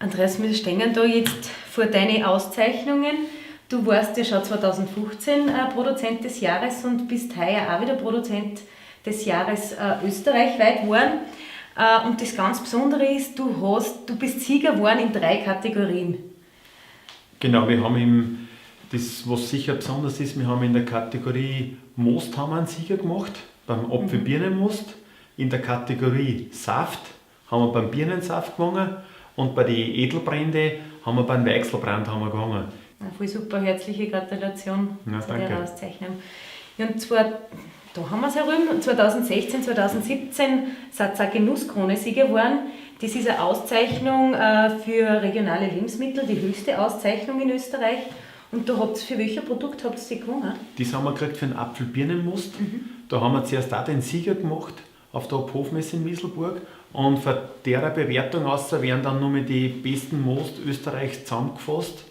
Andreas, wir stehen da jetzt vor deine Auszeichnungen. Du warst ja schon 2015 Produzent des Jahres und bist heuer auch wieder Produzent des Jahres österreichweit geworden. Und das ganz Besondere ist, du bist Sieger geworden in 3 Kategorien. Genau, wir haben im, das, was sicher besonders ist, wir haben in der Kategorie Most haben wir einen Sieger gemacht, beim Apfel-Birnenmost. In der Kategorie Saft haben wir beim Birnensaft gewonnen und bei den Edelbrände haben wir beim Weichselbrand gewonnen. Ja, voll super, herzliche Gratulation Ja, zu der danke. Auszeichnung. Ja, und zwar, da haben wir es herum, 2016, 2017 seid ihr auch Genusskrone-Sieger geworden. Das ist eine Auszeichnung für regionale Lebensmittel, die höchste Auszeichnung in Österreich. Und da habt ihr, für welches Produkt habt ihr die gewonnen? Das haben wir gekriegt für den Apfel-Birnenmost. Da haben wir zuerst auch den Sieger gemacht auf der Hofmesse in Wieselburg. Und von der Bewertung aus werden dann nochmal die besten Most Österreichs zusammengefasst.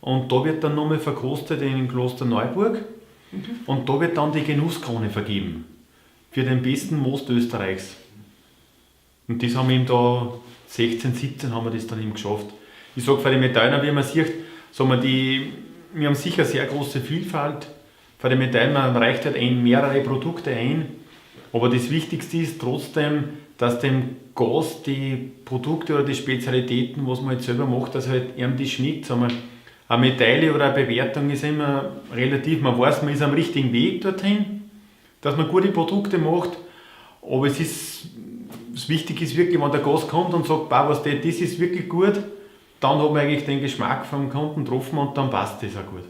Und da wird dann nochmal verkostet in Klosterneuburg. Und da wird dann die Genusskrone vergeben für den besten Most Österreichs. Und das haben wir eben da 16, 17 haben wir das dann eben geschafft. Ich sag, für die Medaillen, wie man sieht, sagen wir, die, wir haben sicher sehr große Vielfalt. Für die Medaillen, man reicht halt ein, mehrere Produkte ein. Aber das Wichtigste ist trotzdem, dass dem Gast die Produkte oder die Spezialitäten, was man halt selber macht, dass halt ihm die schmeckt. Sagen wir, eine Medaille oder eine Bewertung ist immer relativ, man weiß, man ist am richtigen Weg dorthin, dass man gute Produkte macht, aber das Wichtige ist wirklich, wenn der Gast kommt und sagt, bah, was das ist wirklich gut, dann hat man eigentlich den Geschmack vom Kunden getroffen und dann passt das auch gut.